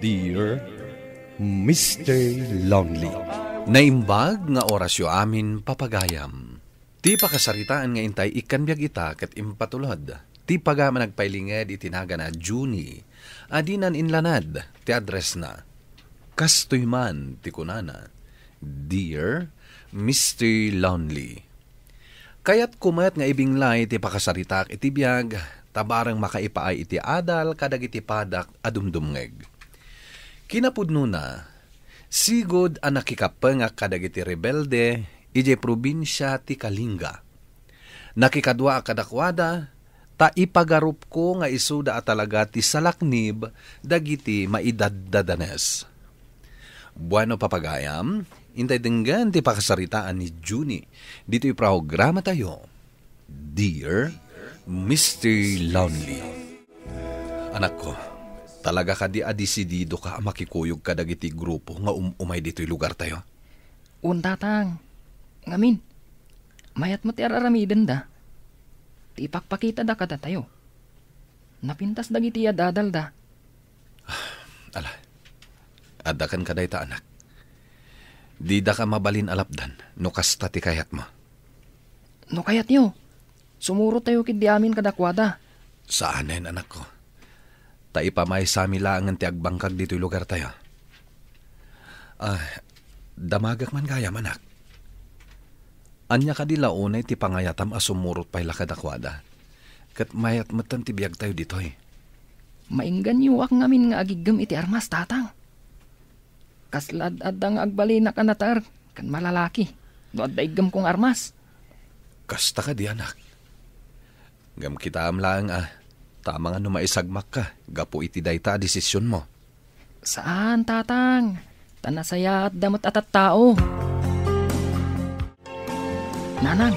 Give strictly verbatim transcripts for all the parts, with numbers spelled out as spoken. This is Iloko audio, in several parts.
Dear Mister Lonely. Naimbag nga orasyo amin, papagayam. Ti pakasaritaan nga intay ikkan biag ita ket impatulod ti pagaman agpailinged iti nagan a Junie a dinan inlanad ti addressna. Kastoy man ti kunana, "Dear Mister Lonely." Kayatko met nga ibinglay ti pakasaritaak iti biag, ta bareng makaipaay iti adal kadagiti padak a dumdumngeg. Kinapudnona, sigud a nakikapengak kadagiti rebelde idiay probinsia ti Kalinga. Nakikaduaak kadakuada, ta ipagarupko nga isuda a talaga ti salaknib dagiti maidaddadanes. Bueno, papagayam, intay denggen ti pakasaritaan ni Junie ditoy programatayo, Dear Mister Lonely. Anakko, talaga kadi a desididoka a makikuyog kadagiti grupo nga um-umay ditoy lugartayo? Wen, tatang. Ngamin, mayat met ti ar-aramidenda. Ti ipakpakitada kadatayo. Napintas dagiti ad-adalda. Ala, adda kenka dayta, anak. Didaka mabalin a lapdan no kasta ti kayatmo. No kayatyo, sumurottayo ketdi amin kadakuada. Saanen, anakko. Ta ipamaysami laengen ti agbangkag ditoy lugartayo. Ah, damagek man gayam, anak. Ania kadi la unay ti pangayatam a sumurot pay la kadakuada? Ket mayat metten ti biagtayo ditoy. Maingganyoak ngamin nga agiggem iti armas, tatang. Kasla ad-adda nga agbalinak a nater ken malalaki no adda iggemko nga armas. Kasta kadi, anak? Ngem kitaem laeng a, ta amangan no maisagmakka gapu iti dayta a desisionmo. Saan, tatang. Ta nasayaatda met a tattao. Nanang,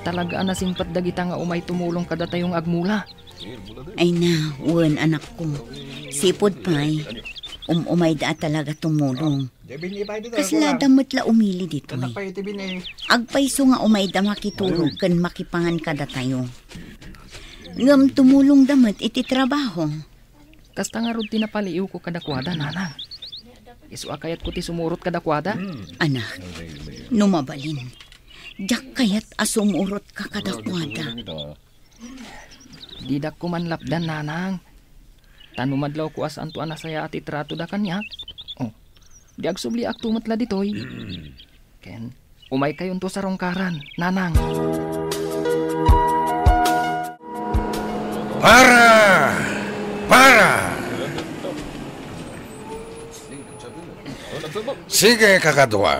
talaga a nasingpet dagita nga umay tumulong kadatayo nga agmula. Ay na, wen, anakko. Sipud pay, um-umayda a talaga tumulong. Kaslada met la umili ditoy. Agpayso nga umayda makiturog ken makipangan kadatayo. Ngem tumulongda met iti trabaho. Kasta ngarud ti napaliiwko kadakuada, nanang. Isu a kayatko ti sumurot kadakuada. Anak, no mabalin, diak kayat a sumurotka kadakuada. Didak koma lapdan, nanang. Ta no madlawko a saanto a nasayaat ti tratoda kaniak, oh, di agsubliakto met la ditoy. Ken umaykayonto sarungkaran, nanang. Para! Para! Sige, kakadua.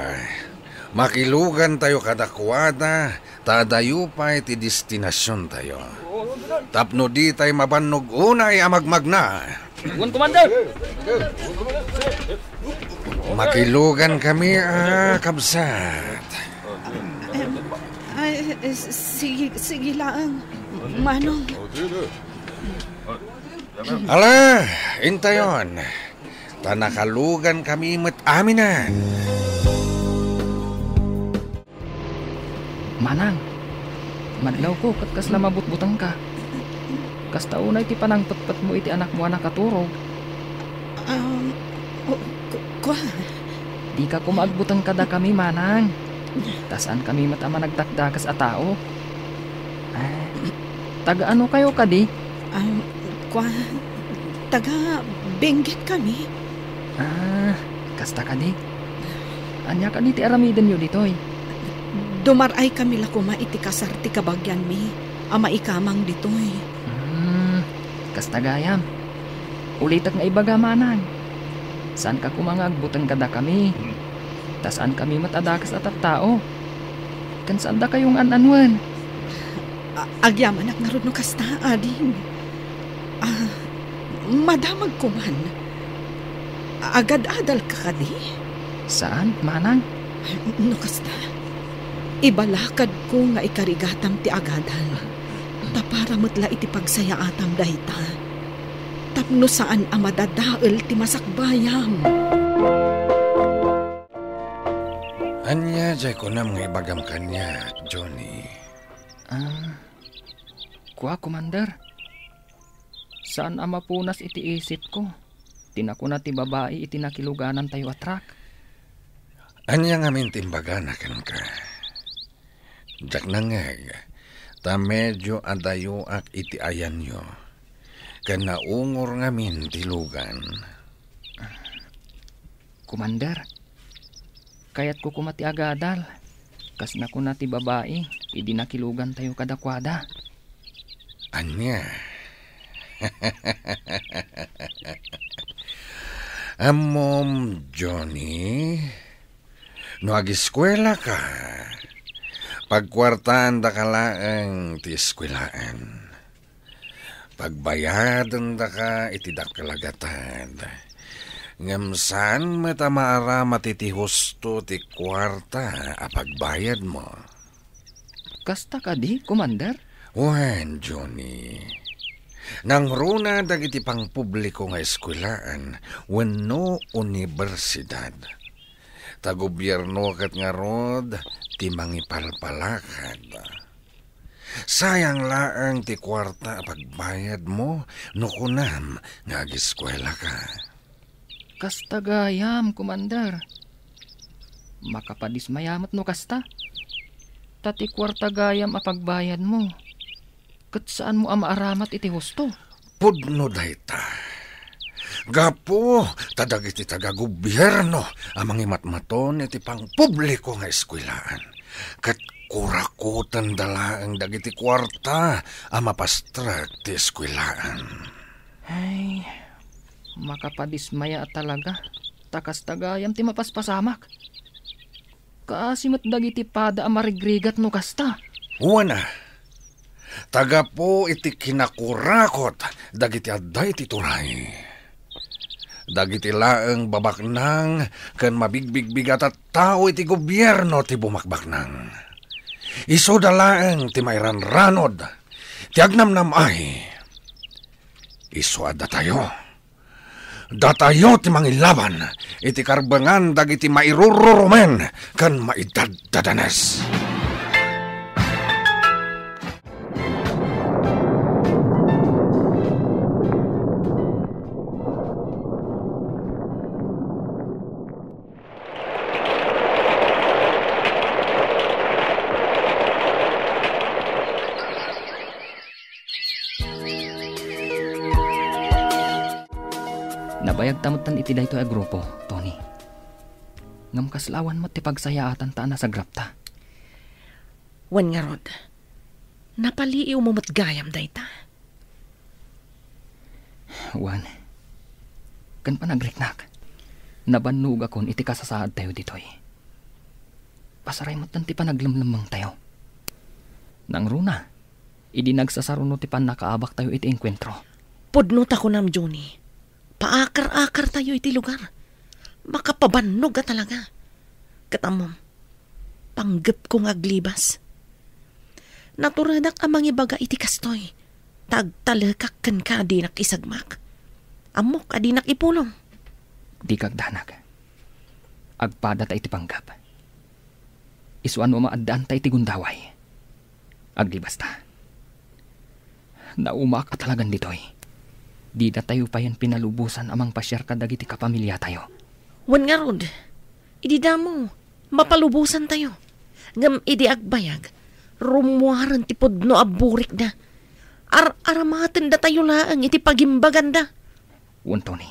Makilugantayo kadakuada, ta adayo pay ti destinasiontayo. Tapno ditay mabannog unay a magmagna. Wen, Commander! Makilugan kami, a kabsat. Em, ay, eh, sige, sige laeng, Manong. Ala, intayon. Ta nakalugan kami met aminen. Manang, madlawko ket kasla mabutbutengka. Kasta unay ti panangpetpetmo iti anakmo a nakaturog. Um, o, ku-, kua? Dika koma agbuteng kadakami, Manang. Ta saankami met a managdakdakes a tao. Ah, taga ano kayo kadi? Um, kua? Taga Benguet kami. Ah, kasta kadi? Ania kadi ti aramidenyo ditoy? Dumar-ay kami la koma iti kasar ti kabagianmi a maikamang ditoy. Hmm, kasta gayam. Ulitek nga ibaga, Manang. Saanka koma nga agbuteng kadakami. Ta saankami met a dakes a tattao. Ken saandakayo nga an-anuen. A-, agyamanak ngarud no kasta, ading. Ah, madamagko man. Agad-adalka kadi? Saan, Manang. No kasta, ibalakadko nga ikarigatam ti agadal. Ta para met la iti pagsayaatam dayta. Tapno saan a madadael ti masakbayam. Ania jay kunam nga ibagam kaniak, Johnny? Ah, kua, Commander. Saan a mapunas iti isipko. ti nakuna ti babai iti nakiluganantayo a truck. Ania ngamin ti imbagana kenka? Diak nangngeg, ta medio adayoak iti ayanyo, ken naungor ngamin ti lugan. Commander, kayatko koma ti agadal, kas nakuna ti babai idi nakilugantayo kadakuada. Ania? Ammom, Johnny, no agiskuelaka, pagkuartaandaka laeng ti eskuelaan. Pagbayadendaka iti dakkel a gatad. Ngem saan met a maaramat iti husto ti kuarta a pagbayadmo. Kasta kadi, Commander? Wen, Johnny. Nangruna dagiti pangpubliko nga eskuelaan wenno unibersidad. Ta gobierno ket ngarud ti mangipalpalakad. Sayang laeng ti kuarta a pagbayadmo no kunam nga agiskuelaka. Kasta gayam, Commander. Makapadismaya met no kasta. Ta ti kuarta gayam a pagbayadmo, ket saanmo a maaramat iti husto. Pudno dayta. Gapu ta dagiti taga-gobierno a mangimatmaton iti pangpubliko nga eskuelaan, ket kurakotenda laeng dagiti kuarta a mapastrek ti eskuelaan. Ay, makapadismaya a talaga, ta kasta gayam ti mapaspasamak. Kaasi met dagiti pada a marigrigat no kasta. Wen a, ta gapu iti kinakurakot dagiti adda iti turay. Dagiti laeng babaknang ken mabigbigbigat a tao iti gobierno ti bumakbaknang. Isuda laeng ti mairanranod ti agnamnam-ay. Isu a datayo. Datayo ti mangilaban iti karbengan dagiti mairururumen ken maidaddadanes. Nabayagta metten iti daytoy a grupo, Tony. Ngem kasla awan met ti pagsayaatanta a nasagrapta. Wen ngarud, napaliiwmo met gayam dayta. Wen, ken panagriknak, nabannogakon iti kasasaadtayo ditoy. Pasaray metten ti panaglemlemmengtayo. Nangruna, idi nagsasaruno ti pannakaabaktayo iti engkuentro. Pudno ta kunam, Johnny. Paakar-akartayo iti lugar. Makapabannog a talaga. Ket ammom, panggepko nga aglibas. Naturedak a mangibaga iti kastoy, ta agtalekak kenka a dinak isagmak. Ammok a dinak ipulong. Dika agdanag. Agpadata iti panggep. Isu a no maaddaanta iti gundaway, aglibasta. Naumaak a talagan ditoy. Didatayo payen pinalubosan a mangpasiar kadagiti kapamiliatayo. Wen ngarud, idi damo, mapalubosantayo. Ngem idi agbayag, rummuaren ti pudno a burikda. Ar-aramatendatayo laeng iti pagimbaganda. Wen, Tony,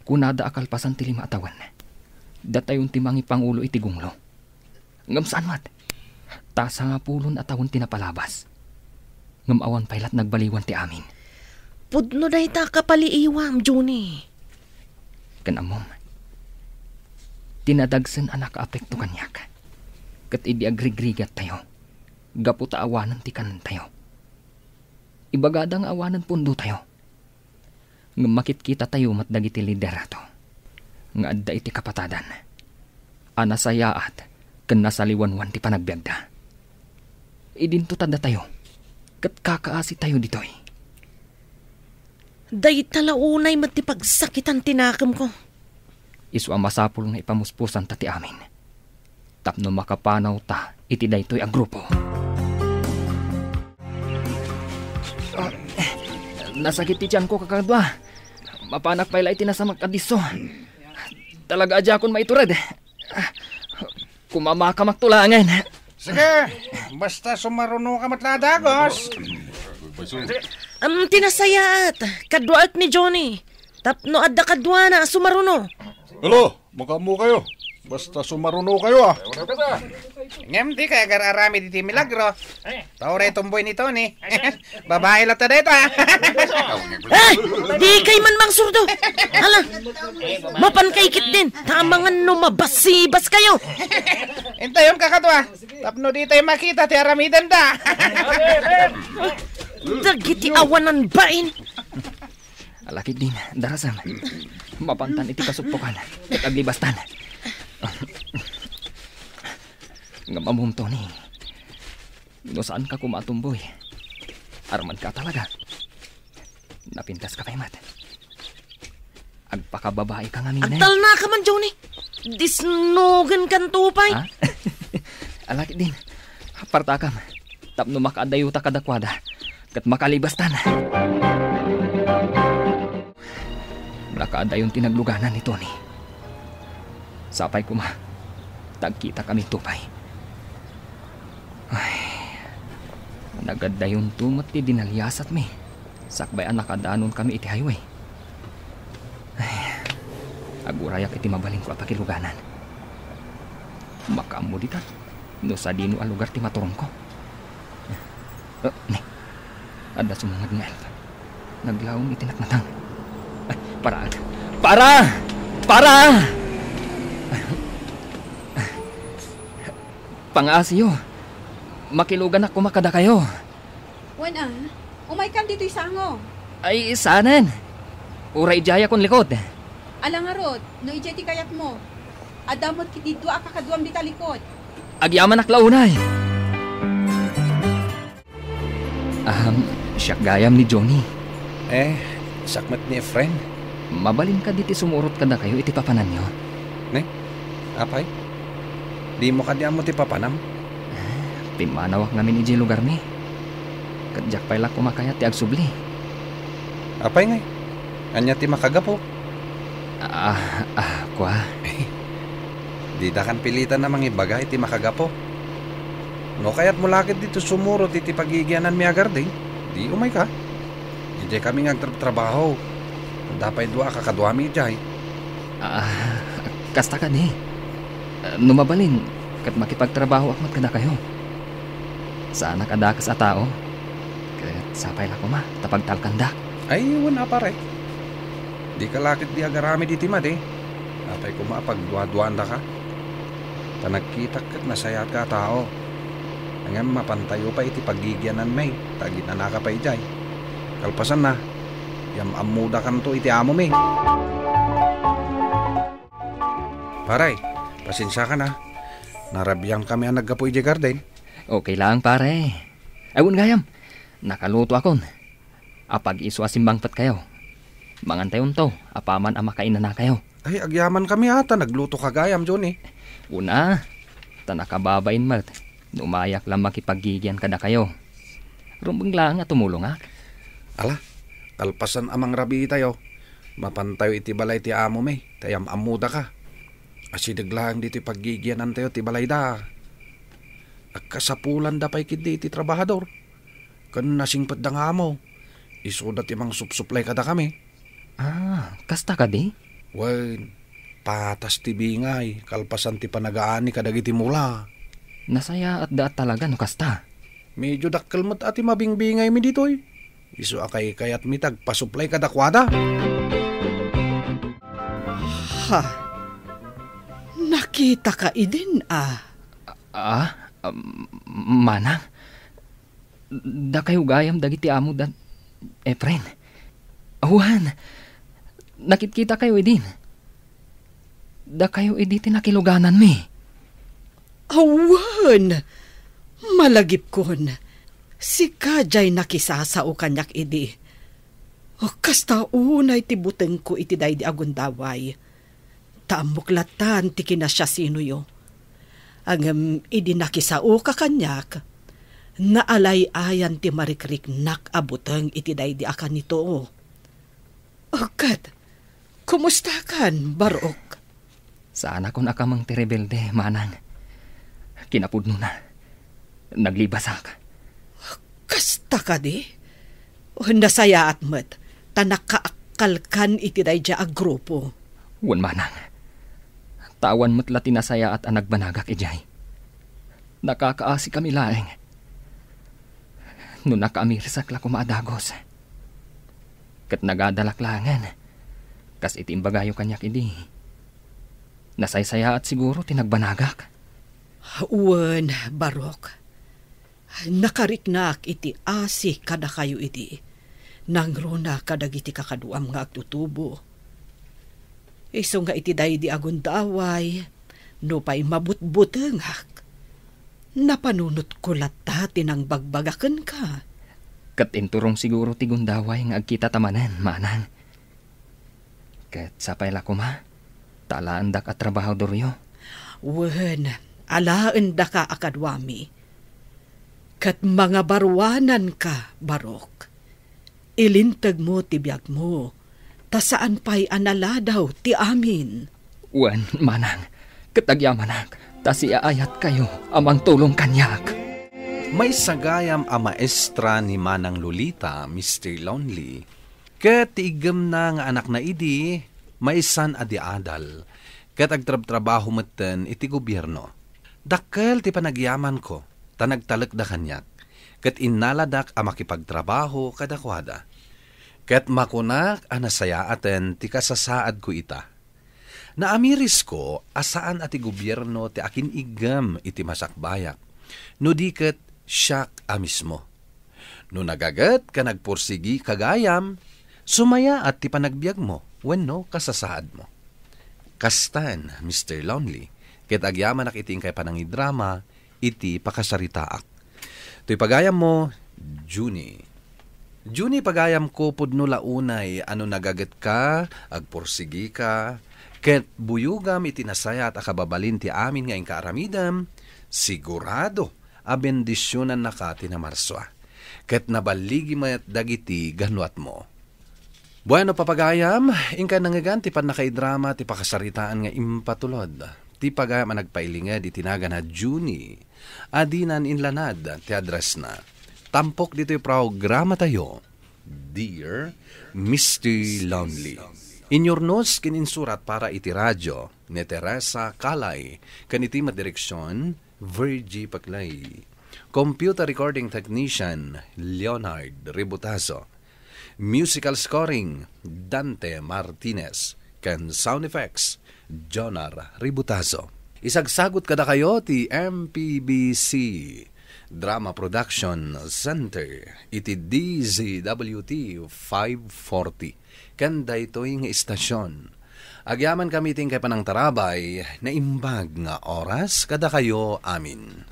kunada a kalpasan ti lima a tawen, datayon ti mangipangulo iti gunglo. Ngem saan met, ta sangapulo a tawen ti napalabas. Ngem awan pay lat nagbaliwan ti amin. Pudno dayta a kapaliiwam, Johnny. Ken ammom, ti nadagsen a nakaapekto kaniak, ket idi agrigrigattayo, gapu ta awanen ti kanentayo. Ibagada nga awanen pundotayo. Ngem makitkitatayo met dagiti liderato nga adda iti kapatadan a nasayaat ken nasaliwanwan ti panagbiagda. Idinto ta datayo ket kakaasitayo ditoy. Dayta la unay met ti pagsakitan ti nakemko. Isu a masapul nga ipamuspusanta ti amin tapno makapanawta iti daytoy a grupo. Ah, nasakit ti tiyanko, kakadua. Mapanak pay la iti nasamak a disso. Talaga a diakon maitured. Kumamakamak to laengen. Sige, basta sumaruno ka met la a dagos. Am, ti nasayaat, kaduaek ni Johnny. Tapno adda kaduana a sumaruno. Hello, makaammo kayo. Basta sumaruno kayo, ah. Ngem di kay agar-aramid iti milagro. Tao ray tumboy ni Tony. Babae latta dayta. Eh, di kay man mangsurdo. Hala, mapan kay kitdin. Tamangan no mabasibas kayo. Intayom kakadua. Tapno di tayo makita ti aramidenda. Dagiti awanan bain. Alakit din, darasam. Mapantan iti kasuppokan. Ket aglibastan. Ngem ammom, Tony, no saan ka koma a tumboy, arman ka talaga. Napintas ka pay met. Agpakababai ka ngamin, eh. Agtalna ka man, Johnny. Disnugen kanto pay. Ha? Alakit din. Apartakam. Tapno makaadayuta kadakuada. Ket makalibastan. Nakaadayon ti nagluganan ni Tony. Sapay koma, ta agkita kami to pay. Ay, nagadayon to met ti dinaliasatmi. Sakbay a nakadanonkami iti highway. Ay, agurayak iti mabalinko a pakiluganan. Makaammo dita, no sadino a lugar ti maturongko. Ah, ne. Adda sumangad nga elf. Naglaom iti natnatang. Ay, para! Para! Para! Pangaasiyo. Makiluganak koma kadakayo. Wen a, umaykan ditoy sango. Ay, saanen. Uray idiayakon likod. Ala ngarud, no idiay ti kayatmo. Adda met ket dua a kakaduam dita likod. Agyamanak la unay. Ahem, siak gayam ni Johnny. Eh, siak met ni Efren. Mabalin kadi ti sumurot kadakayo iti papananyo? Ne? Apay? Dimo kadi ammo ti papanam? Ah, pimmanawak ngamin idiay lugarmi. Ket diak pay la koma kayat ti agsubli. Apay ngay? Ania ti makagapu? Ah, ah, kua. Didakan pilitan a mangibaga iti makagapu. No kayatmo la ketdi ti sumurot iti pagigiananmi a garden, di umayka. Idiay kami nga agtrabtrabaho. Adda pay dua a kakaduami idiay. Ah, kasta kadi. No mabalin, ket makipagtrabahoak met kadakayo. Saanak a dakes a tao. Ket sapay la koma ta pagtalkandak. Ay, wen a, pare. Dika la ketdi agaramid iti madi. Apay koma a pagduaduaandaka. Ta nagkitak ket nasayaatka a tao. Ngem mapantayo pay iti pagigiananmi, ta aginanaka pay idiay. Kalpasanna, yam-ammodakanto iti amomi. Pare, pasensiakan a. Narabiankami a naggapu idiay garden. Okay lang, pare. Ay, wen gayam. Nakalutoakon. Apag-isu a simmangpetkayo. Mangantayonto, apaman a makainanakayo. Ay, agyamankami a ta naglutoka gayam, Johnny. Wen a, ta nakababain met no umayak la makipaggigian kadakayo. Rumbeng laeng a tumulongak. Ala, kalpasan a mangrabiitayo, mapantayo iti balay ti amomi, ta yam-ammodaka. Asideg laeng ditoy paggigianantayo ti balayda. Agkasapulanda pay ketdi iti trabahador. Ken nasingpetda nga amo. Isuda ti mangsupsuplay kadakami. Ah, kasta kadi? Wen, patas ti bingay, kalpasan ti panagaani kadagiti mula. Nasayaatda a talaga no kasta. Medio dakkel met a ti mabingbingaymi ditoy. Isu a kaykayatmi ti agpasuplay kadakuada. Ha? Nakitaka idin a? Ah, um, manang? Dakayo gayam dagiti amo da, Efren. Awan, nakitkitakayo idin. Dakayo idi ti nakilugananmi. Awan! Malagipkon, sika jay nakisasao kaniak idi. Kasta unay ti butengko iti daydi a gundaway. Ta ammok lattan ti kinasiasinoyo. Ngem idi nakisaoka kaniak, naalay-ayan ti marikriknak a buteng iti daydi a kanito. Ket Kumustakan, Barok? Saanakon a kameng ti rebelde, manang. Kinapudnona, naglibasak. Kasta kadi? O, nasayaat met, ta nakaakkalkan iti daydiay a grupo. Wen, manang. Ta awan met la ti nasayaat a nagbanagak idiay. Nakakaasikami laeng. No nakaamiresak la koma a dagus. Ket nagadalak laengen, kas iti imbagayo kaniak idi. Nasaysayaat siguro ti nagbanagak. Wen, Barok. Nakariknak iti asi kadakayo idi. Nangruna kadagiti kakaduam nga agtutubo. Isu nga iti daydi a gundaway, nupay mabutbutengak, napanunotko latta ti nangbagbagakenka. Ket inturong siguro ti gundaway nga agkitata manen, manang. Ket sapay la koma, ta alaendak a trabahadoryo. Wen, alaendaka a kaduami. Ket mangabaruananka, Barok. Ilintegmo ti biagmo, ta saan pay a naladaw ti amin. Wen, manang, ket agyamanak, ta siaayatkayo a mangtulong kaniak. Maysa gayam a maestra ni Manang Lolita, Mister Lonely. Ket ti iggemna nga anakna idi, maysan a diadal, ket agtrabtrabaho metten iti gobierno. Dakkel ti panagyamanko, ta nagtalekda kaniak, ket innaladak a makipagtrabaho kadakuada. Ket makunak a nasayaaten ti kasasaadko ita. Naamirisko a saan a ti gobierno ti akin-iggem iti masakbayak, no di ket siak a mismo. No nagaget ken agpursigi ka gayam, sumayaat ti panagbiagmo wenno kasasaadmo. Kastan, Mister Lonely, ket agyamanak iti inkay panangidrama iti pakasaritaak. Toy pagayammo, Junie. Junie, pagayamko, pudno la unay a no nagagetka, agpursigika, ket buyogam iti nasayaat a kababalin ti amin nga inka aramidem, sigurado a bendisionannaka ti namarsua, ket naballigi met dagiti ganuatmo. Bueno, papagayam, inka nangngegan ti pannakaidrama ti pakasaritaan nga impatulod ti pagayam a nagpailinged iti nagana Junie a dinan inlanad ti addressna. Tampok ditoy programatayo, Dear Mister Lonely. Inyurnos ken insurat para iti radio ni Teresa Calay ken iti madireksion, Virgie Paclay. Computer recording technician, Leonard Ributazo. Musical scoring, Dante Martinez. Ken sound effects, Jonar Ributazo. Isagsagut kadakayo ti M P B C Drama Production Center iti D Z W T five forty. Ken daytoy nga istasyon, agyamankami iti inkay panangtarabay, naimbag nga oras kadakayo amin.